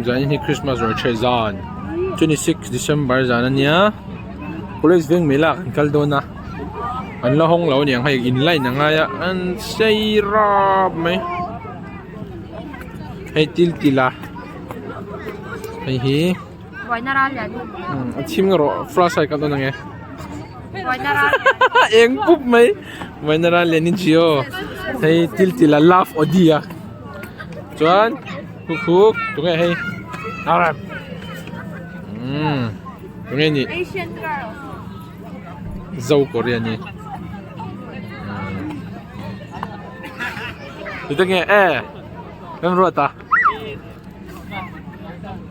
Zanin hi Christmas ruai ṭheh zan 26 December zan a nia College veng mai lah kan kal dawn a an la hawng lo a niang hei in line a ngai a an sei rap mai hei til til a hei hi a chhim erawh flashlight ka dawn ang e eng pup mai vawiin a ral lian in chi aw hei til til a love odi a. Chuan khuk khuk tunge hei Arab umm tunge nih Zo Korean ni tute nge e kan ruat a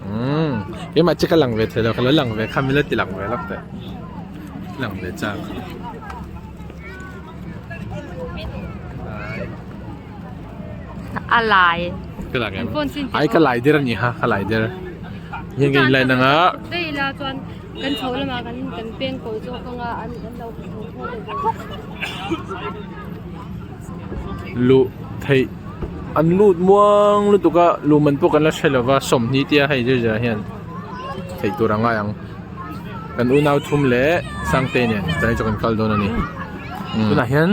umm keimah che ka lang ve thei lo ka lo lang ve kha mila ti lang ve lawk teh lang ve chak. A lai. Ka lang em? Ai ka lai der ani ha, ka lai der. Hian ka inline anga. Dei la chuan kan chho lamah kan kan peng kawi zawk anga an an lo tho tho leh dawn. Luh theih an lut muang lutuk a luh man pawh kan la hre lova sawmhnih tia hei zir zirah hian theih tur a ngai ang. Kan unau thum leh Sangtei nen chai chu kan kal dawn a ni. Tunah hian.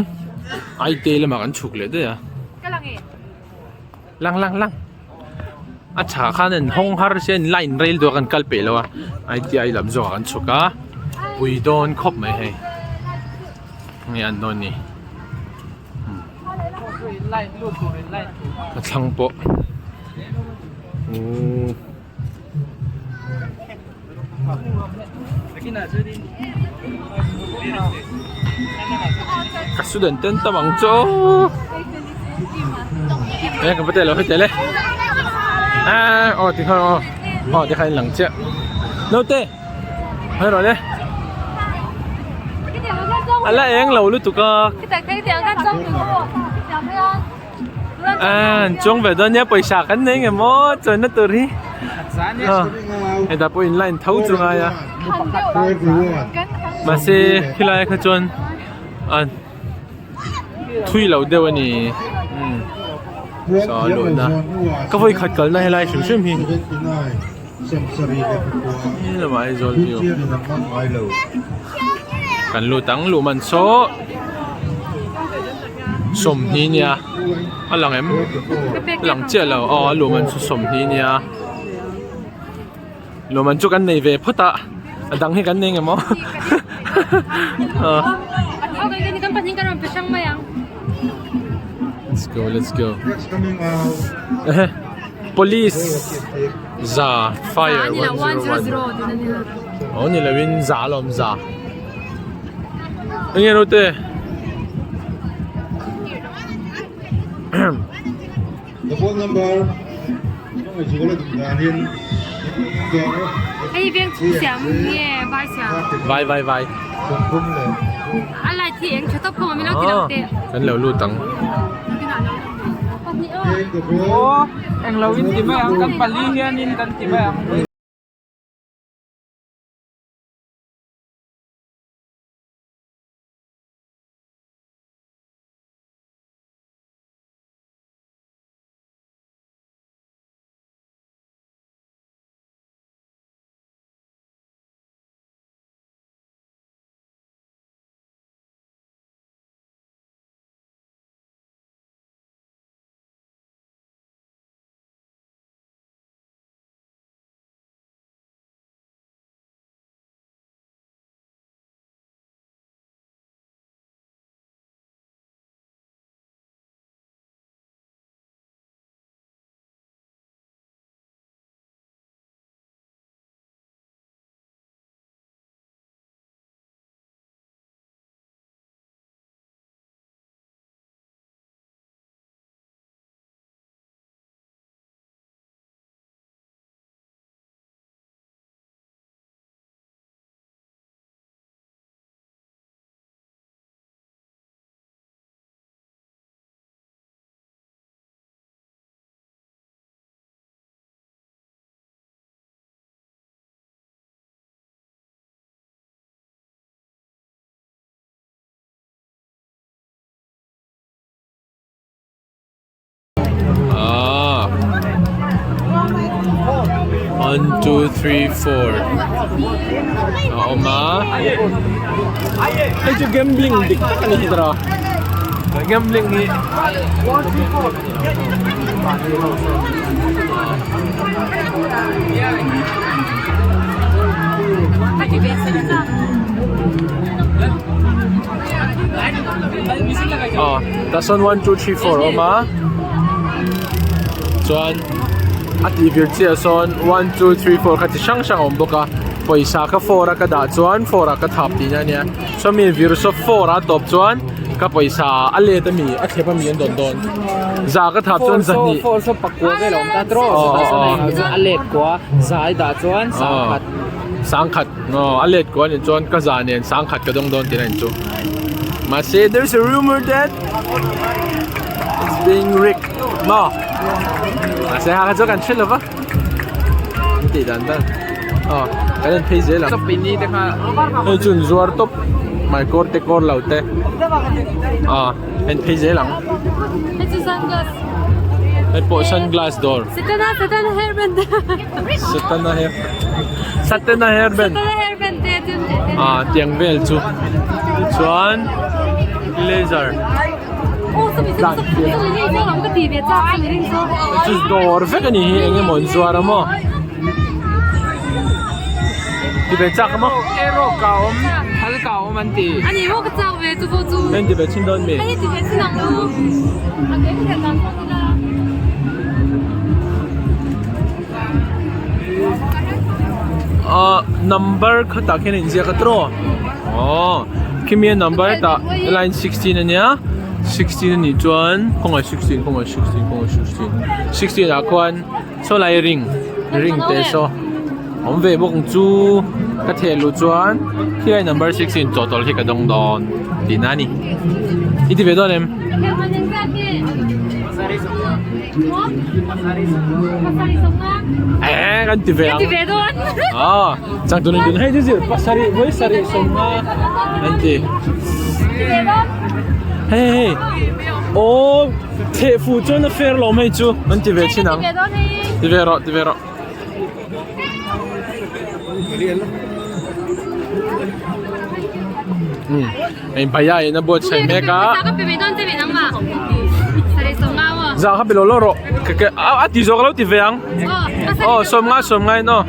Aite lamah kan chhuk leh daih a. Ka lang e. Lang lang lang. A tha khan an hawng har sia an line rel deuh a kan kal peih lo a. ITI lam zawk ah kan chhuk a. Pui dawn khawp mai hei. Nge an dawn ni. A thlang pawh. Ooh. Ka student ten tam ang chu e ka pate lo hei le a aw ti khan aw aw ti khan lang chiah naute hei rawh le a la eng lo lutuk a. An chuang ve dawn nia pawisa kan nei nge maw chuanna tur hi hetah pawh in line tho chu ngai a mahse khilai kha chuan a thui lo deuh a ni umm saw a luhna ka vawi khat kalna helai hrim hrim hi helamah Aizawl view kan lut ang luh man saw. Sawmhnih nia a lang em a lang chiah lo aw a luhman chu sawmhnih nia luhman chu kan nei ve phawt a a dang hi kan nei nge maw let's go let's go police za fire 101 aw ni lovin za alawm za. Enge naute Hei veng chhung siam nge vai siam Vai vai vai A light hi eng tha tawp khawm a min lo ti lo teh Kan lo lut ang Aw englo in ti mai ang kan pali hianin kan ti mai ang. 1 2 3 4 a awm a hei chu gambling dik tak a ni hi tawh a gambling hi aw tah sawn 1 2 3 4 a awm a chuan. A tih vir chiah sawn one two three four kha chi hrang hrang a awm bawk a pawisa kha four a ka dah chuan four ah ka thap tihna ania sawmi vir saw four a tawp chuan ka pawisa a let ami a thlep ami an dawn dawn za ka thap chuan zahnih four saw pakua vel a awm ta tawh a let kua za i dah chuan sangkhat sangkhat aw a let kua anih chuan ka za nen sangkhat ka dawng dawn tihna a ni chu mahse there is a rumour that it's being rigged. Maw? Mahse ha kha chu kan hre lova. An tih dan dan. Aw, kan en phei zel ang. Chawpini te kha. Hei chu an zuar tawp. Hmaikawr te kawr lo te. Aw, en phei zel ang. Hei chu sunglass. Hei pawh sunglass dawr. Setana, setana hairband. Setana hair. Satana hairband. Setana hairband te chu. Ah, tiang vel chu. Chuan laser. Chu dawr vek a nih hi eng emaw an zuar a maw ti ve chak a maw heng ti ve chhin dawn mi ah number kha tah khian a inziak a tawh aw khimi a number tah line 16 ania 16 anih chuan khawngaih 16 khawngaih 16 khawngaih 16 16 ah khuan saw lai ring ring te saw awm ve bawk ang chu ka theh luh chuan khilai number 16 chawhtawlh hi ka dawng dawn tihna a ni i ti ve dawn em? Eee kan ti ve ang aw changtu nen dun hei chu zir pasarih vawi sarih sawmnga an ti hei hei aw theh fuh chuan a fair lo mai chu an ti ve thin ang ti ve rawh ti ve rawh. Hei bhaiya in a buatsaih mek a zah kha pe lo lo rawh a ti zawk lo ti ve ang aw sawmnga sawmnga in aw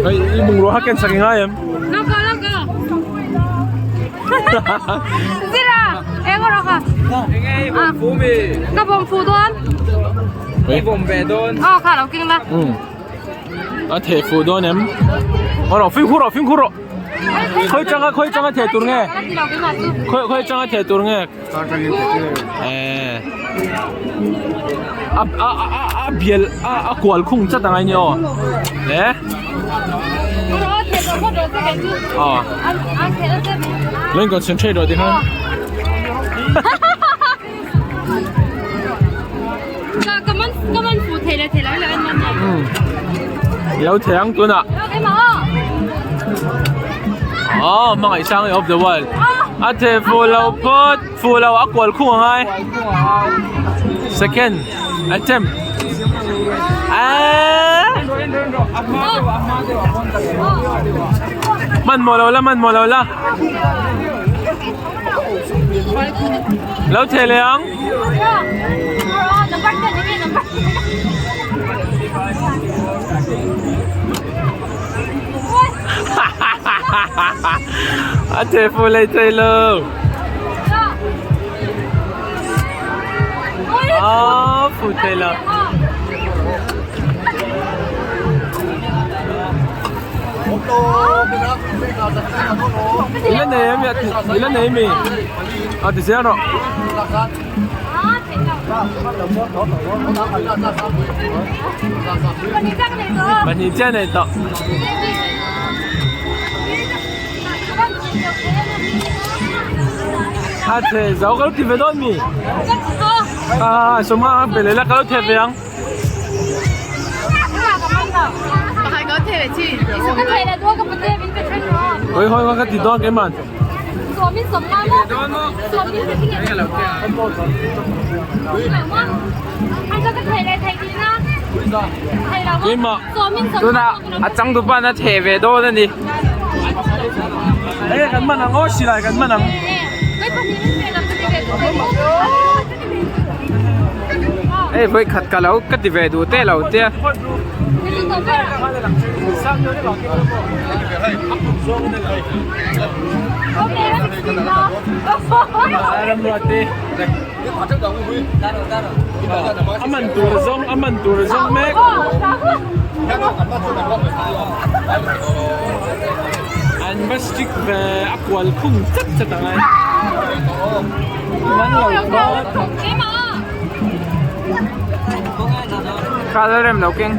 hei i bungrua kha ken sak i ngai em A theh fuh dawn em? Aw rawh fimkhur rawh fimkhur rawh. Khawi changa khawi changa theh tur nge? Khawi khawi changa theh tur nge? Eh. A a a a bial a a kual khung chat angai ni aw. Le. Aw. Lo in concentrate rawh tikhan. Lo thei ang tunah. Aw hmangaih sang of the world. A theh fuh lo phawt fuh lo a kual khung angai. Second attempt. Eeee. Hmanhmawh lo la hmanhmawh lo la. Lo theh leh ang. A theh fuh leh thei lo. A fuh thei lo. Ila nei em ila nei mi a ti zel rawh. Pahnih chiah nei tawh. A theh zo ka lo ti ve dawn mi. A sawma pe leh la ka lo theh ve ang. Hawi hawi ka ti dawn keimah. Keimah. Tunah a changtupa'n a theh ve dawn a ni. Enge kan man ang aw silai kan man ang. Hei vawi khat ka lo ka ti ve duh teh lo tia. A man tur zawng a man tur zawng mek. An va stick ve a kual khung chat chat ang ai. Man lo phawt. Kha la rem lo keng.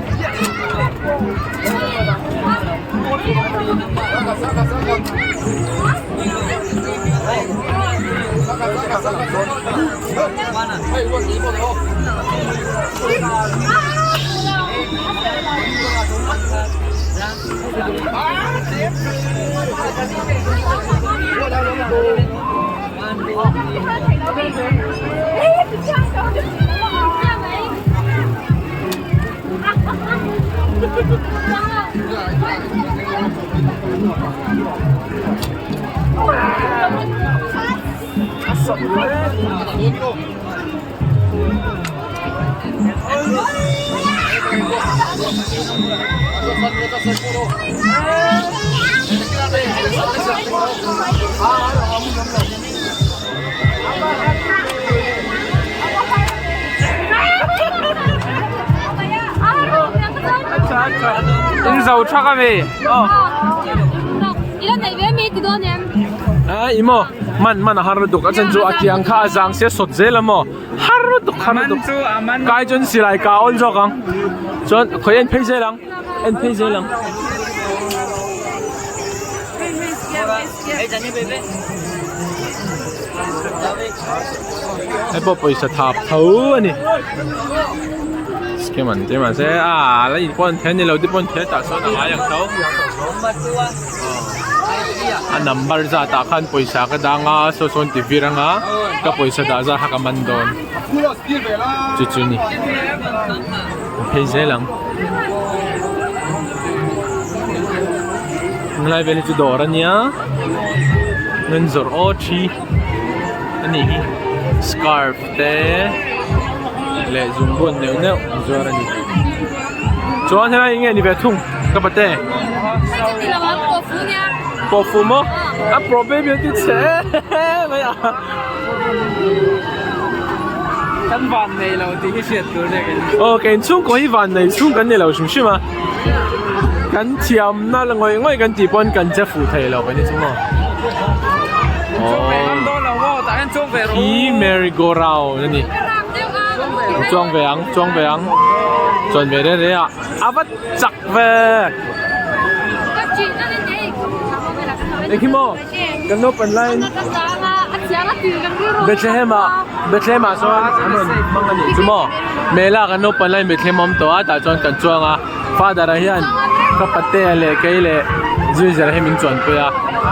In zo thak a mi. A i maw man man a har lutuk a chan chu a tiang kha a zang sia sawt zel a maw har lutuk har lutuk kai chuan silai ka awn zawk ang chuan khawi en phei zel ang en phei zel ang. Hei pawh pawisa thap tho a ni scam an ti mahse a la in pawh an thei a ni lo te pawh an thei a tah sawn a ngai ang tho. A number zat ah khan pawisa ka dang a saw sawn ti vir anga ka pawisa dah zat kha ka man dawn chu chu ni phei zel ang helai vel hi chu dawr ania an zawrh aw thi anih hi scarf te leh zungbun neuh neuh an zuar ani chuan helai hi nge ni ve thung ka pate pawh fu maw a pawh baby an ti chhe mai a kan van nei lo tih hi hriat tur nia kan aw kei chhungkaw hi van nei chhung kan ni lo hrim hrim a kan thiamna la ngawih ngawih kan tih pawn kan che fuh thei lo kan ni chu maw hi merry go round a ni chuang ve ang chuang ve ang chuan ve reng reng a a va chak ve engkim aw kan naupang laiin Bethlehem ah Bethlehem ah sawn an rawn hmang a nih chu maw Mela kan naupang laiin Bethlehem a awm tawh a tah chuan kan chuang a father ah hian ka patea leh kei leh Zizira hi min chuan pui a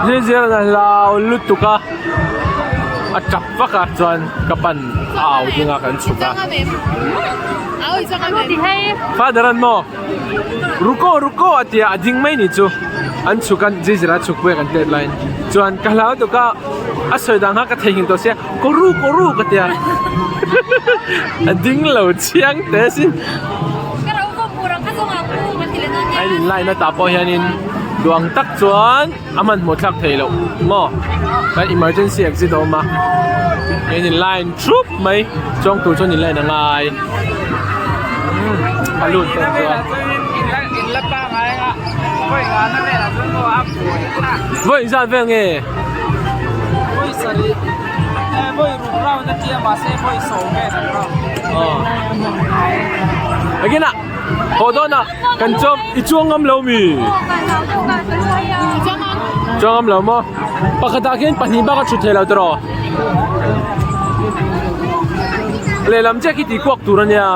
Zizira a hlau lutuk a a tap vak a chuan ka pan a au ding a kan chhuk a father an maw ruko ruko a tia a ding mai ni chu an chhuk a Zizira chhuk pui a kan let laiin chuan ka hlau tuk a a sawi dan kha ka theihnghilh tawh sia kawru kawru ka tia a ding lo chiang teh asin a in line a tah pawh hianin duang tak chuan a hmanhmawh thlak theih loh maw kan emergency exit a awm a in in line thup mai chuang tur chuan in line a ngai a lut dawn chuan vawi zat vel nge again ah haw dawn ah kan chuang i chuang ngam lo mi chuang ngam lo maw pakhat ah khian pahnih bak a thut thei lo tiraw lehlam chiah khi tih kuak tur a nia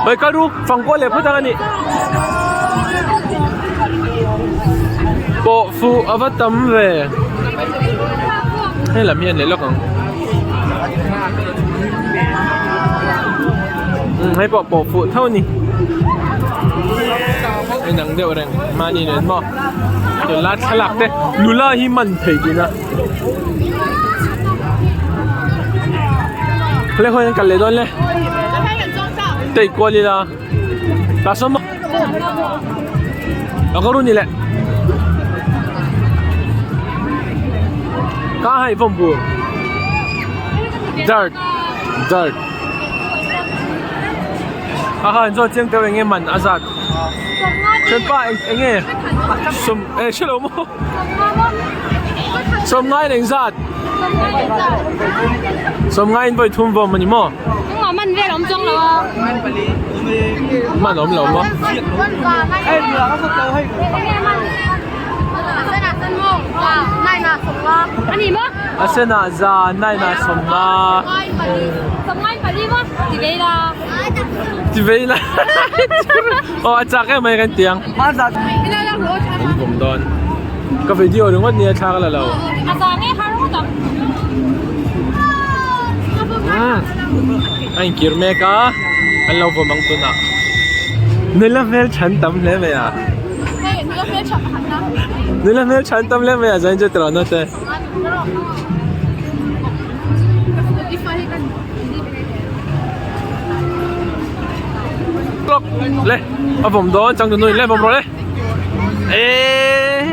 hawi kal ru fangkual leh phawt ang a nih pawh fuh a va tam ve hei lam hi a ni lawk ang hei pawh pawh fuh tho a ni. A inang deuh reng mahni nen maw tunlai thlalak te nula hi man thei tihna khaw lai an kal leh dawn le tei kual ila tah sawn maw a kawr ni le ka hai vawm bur dirt dirt. A ha chuan chiang teuh enge man a zat thianpa enge sawm eh hrelo maw sawmngai in engzat sawmngai in vawi thum vawm a ni maw man awm lo maw. A senah za nainah sawmnga. Ti vei la aw a chak em mai kan ti ang. An vawm dawn. Ka video ringawt nia thla ka la lo. A inkir mek a an lo vawm ang tunah. Nula hmel than tam hle mai a. Nula hmel than tam hle mai a zain chu tiraw naute. Le a vawm dawn chang tu nu in le vawm rawh le eee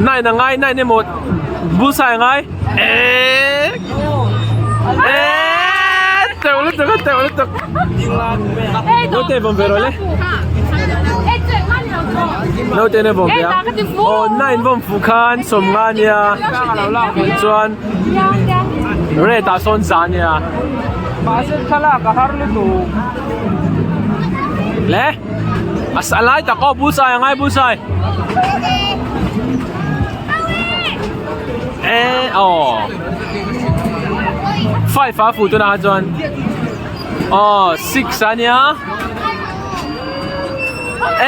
nine a ngai nine emaw bullseye a ngai eee eee teuh lutuk a teuh lutuk naute vawm ve rawh le naute in a vawm ve a aw nine vawm fuh khan sawmnga ania chuan Red ah sawn za ania. Mahse thlalak a har lutuk. Le a lai tak aw bullseye a ngai bullseye. E aw 5 a fuh tunah chuan aw 6 ania.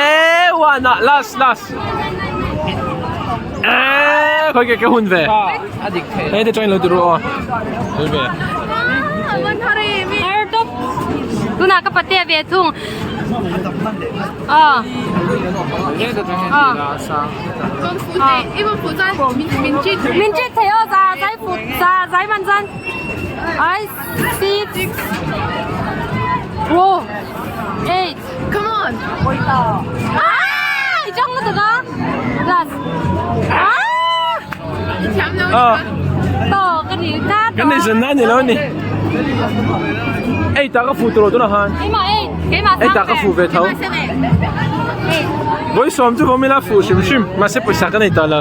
E 1 ah last last. Eee khawi ke ka hun ve hei te chuan lo ti ru aw hei ve Har top tuna ka pate ve thung a min chit thei aw za zai fut za zai man zan I 6 4 8 Come on. Ah! I chang lutuk a. Last. Ah! Ah. To ka ni ka to. Kan nei zan na ni lo ni. Ei ta ka fu turo tuna han. Keimah ei. Keimah Ei ta ka fu ve tho. Voi sawm chu vawm ila fu hrim hrim. Mahse pawisa ka nei ta lo.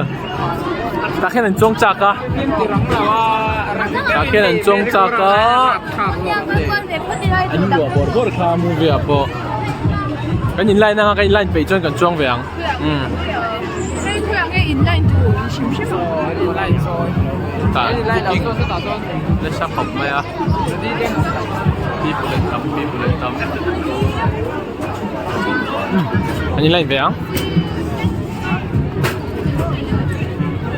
Tah khian an chuang chak a. Tah khian an chuang chak a. An luah bawrh bawrh kha movie ah pawh kan in line anga kan in line peih chuan kan chuang ve ang umm tah booking nasa khawp mai a people an tam people an tam an in line ve ang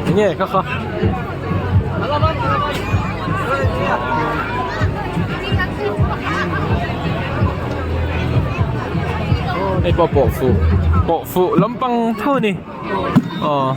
enge kha kha. Hei pawh pawh fuh pawh fuh lampang tho a ni aw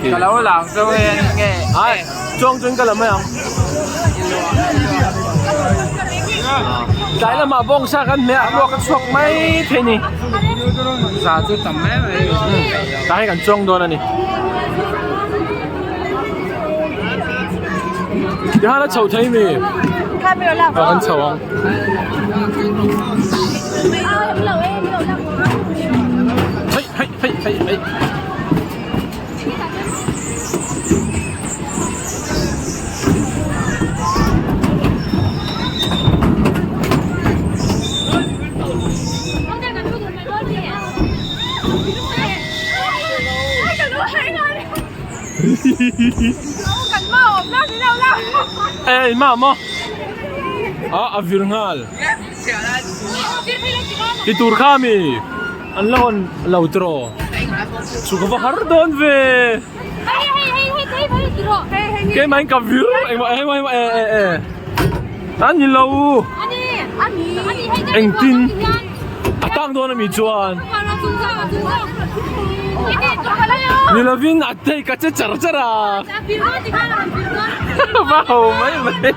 Ka lo lang zo e nge Chuang chuan ka la mai ang. Tlai lamah bawngsa kan hmeh ah luak a chhuak mai thei ni. Za chu tam mai mai. Tah hi kan chuang dawn a ni. Tihan a chho thei mi? Kan chho ang. Hei hei hei hei hei. Ê ma maw a a vir nghal ti tur kha mi an la hawn lo tiraw chu ka va har dawn ve keimah in ka vir engmah engmah e e e a ni lo engtin a tang dawn ami chuan ni lovin a thei ka che char char a va ho mai mai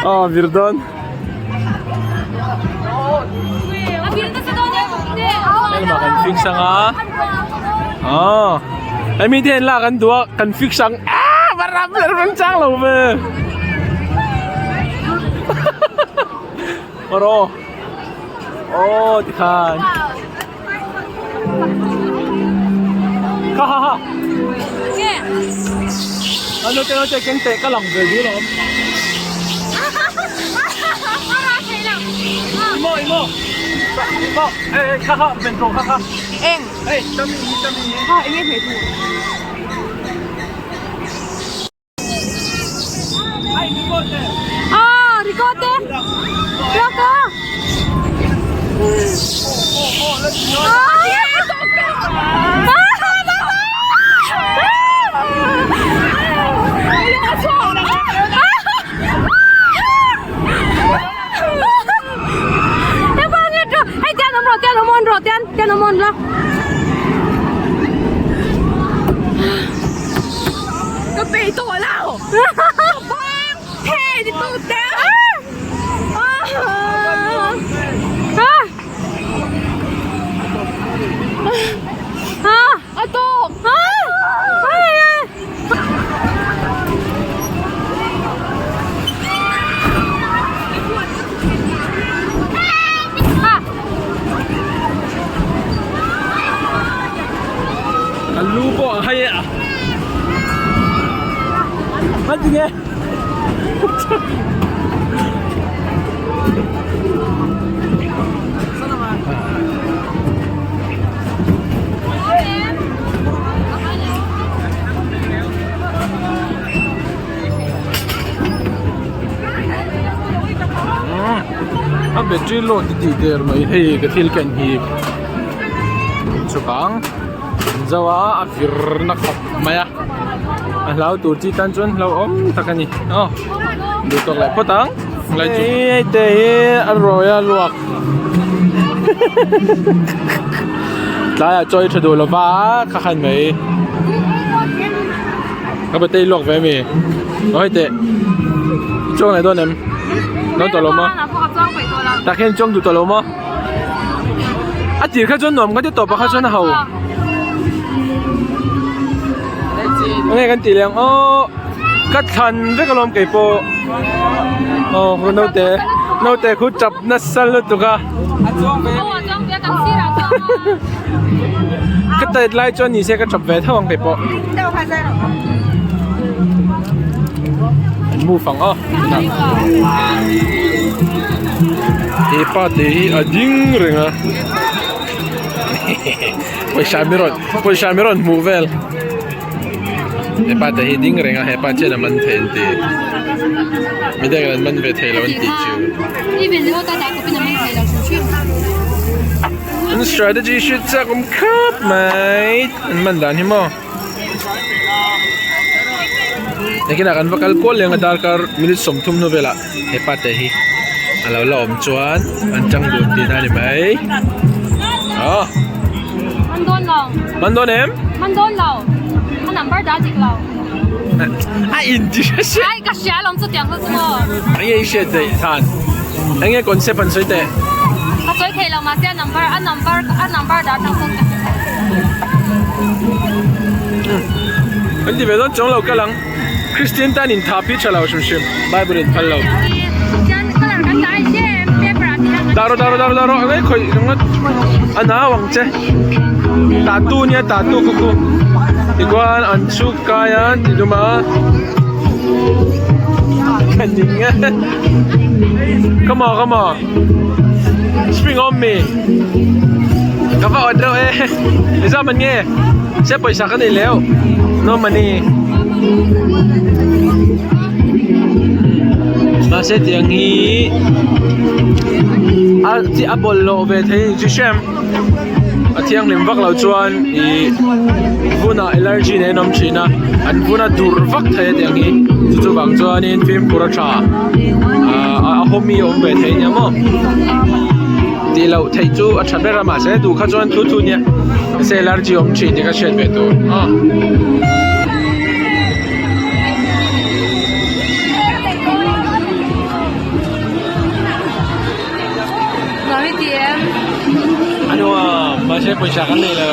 aw vir dawn. Helma kan fix anga aw hemi te hian lak an duh a kan fix ang ah va ram leh ram chang lo ve awraw aw tikhan ha ha ha ano te ano te keng teh ka lang ve duh alawm imo imo imo eh eh kha kha ven tawh kha kha Eng hei chami hi chami hi ha enge hmeh tu Ah, ricote. Loco. Ka pe tawh lo ka bang phei ti tu te a tawk A lu pawh a hai a a tinge A battery load a tih der mai hei ka thil ken hi chukang zo a a vir na khawp mai a a hlau tur chi tan chuan hlauhawm tak a ni aw duh tawk leh phawt ang hei te hi a rawi a luak tlaiah chaw i tha duh lova kha khan mai ka battery luak ve ami aw hei teh i chuang leh dawn em dawn tawh lo maw tah khian i chuang duh tawh lo maw a tir kha chuan nuam ka ti tawp ah kha chuan a ho enge kan tih leh ang aw ka thlan vek alawm kei pawh aw naute naute khu chap nasa lutuk a ka tet lai chuan ni se ka chap ve tho ang kei pawh an move ang aw he pa te hi a ding reng a pawisa mi rawn pawisa mi rawn hmuh vel he pa te hi ding reng a he pa chian a man thei an ti mi dangin an man ve thei lo an tih chu an strategy hriat chak awm khawp mai an man dan hi maw. Nakinah kan va kal kual leng a darkar minute 30 hnu velah he pa te hi a lo la awm chuan an tang dun tihna a ni mai aw Man dawn lo man dawn em man dawn lo a number dah dik lo a in ti hre hre ai ka hria lawm chu tiang chu maw enge i hriat daih khan. Enge concept an sawi teh? Ka sawi thei lo mahse a number a number a number dah tang kawng ka hre thei. Kan ti ve dawn chuang lo kal ang. Christian tan in thap hi tha lo hrim hrim Bible in phal lo. Dah rawh dah rawh dah rawh dah rawh angai khawih ringawt a nau ang che. Tattoo nia tattoo khu khu tichuan an chhuk kai a ti dum a ka ning e come on come on spring on me ka va awt reuh e engzah man nge se pawisa ka nei leu no money mahse tiang hi a chi a bawlhhlawh ve thei a ni chu hrem. A thianghlim vak lo chuan ih vunah allergy nen an awm thin a an vun a dur vak thei a tiang hi chu chuvang chuanin fimkhur a tha ah a hawmi a awm ve thei ania maw tih loh theih chu a tha ber a mahse duh kha chuan thu thu nia mahse allergy a awm thin tih ka hriat ve tur aw. Anuam mahse pawisa kan nei lo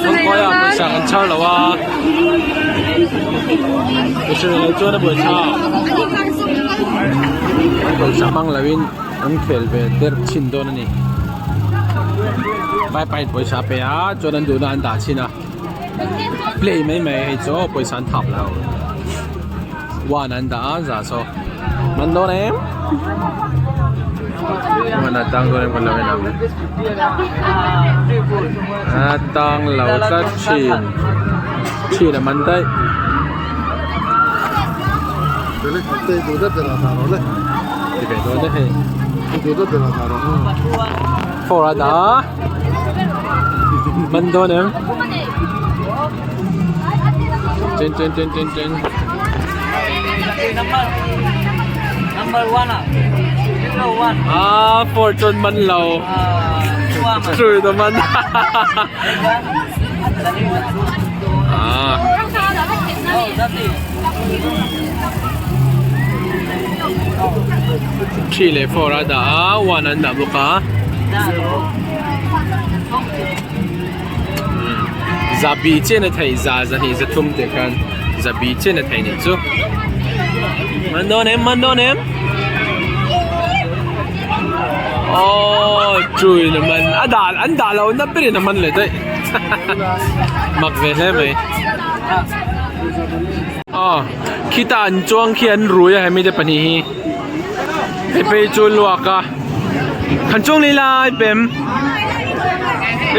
kawngkawi ah pawisa kan chhar lo a pawisa nei lo chuan a buai thlak an pawisa hmang lo in an khel ve der chhin dawn a ni vai pain pawisa a pe a chuan an duhna an dah chhin a play mai mai hei chu aw pawisa an thap lo one an dah a za saw man dawn em man a tang dawn em kan lo en ang a tang lo tlat thin thin a man daih. Ti ve dawn e hei four a dah a man dawn em. Chen chen chen chen chen. Ah, four chuan man lo. True the man. Ah. 3 leh 4 a dah a, 1 an dah bawk a. Zabi chen a theih za zahnih zathum tih khan zabi chen a theih nih chu. Man dawn em man dawn em Aww chui na man a dah an dah lo na berin a man leh daih mak ve hle mai. Aw khita an chuang khi an rui a hemi te pahnih hi hei phei chu luak a han chuang leh lai pem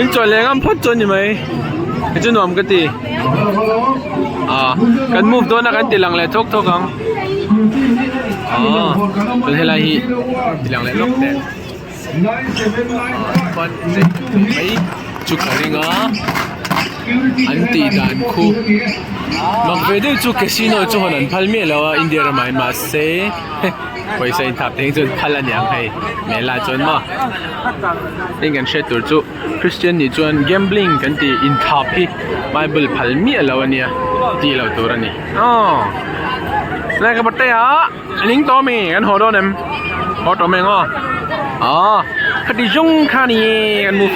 in chawi leh ngam phawt chu a ni mai hei chu nuam ka ti ah kan move dawn a kan ti lang leh thawk thawk ang aw chuan helai hi ti lang leh lawk teh ah mai chu ka ring a an tih dan khu mak ve deuh chu casino chu hawn an phal miah lo a India ramah hian mahse pawisa inthap te hi chuan phal a niang hei mela chuan maw heng kan hriat tur chu Christian nih chuan gambling kan tih inthap hi bible phal miah lo a nia tih loh tur a ni aw lai ka birthday ah ning tawh ami kan haw dawn em haw tawh mai ang aw aw khati zawng kha ni kan move.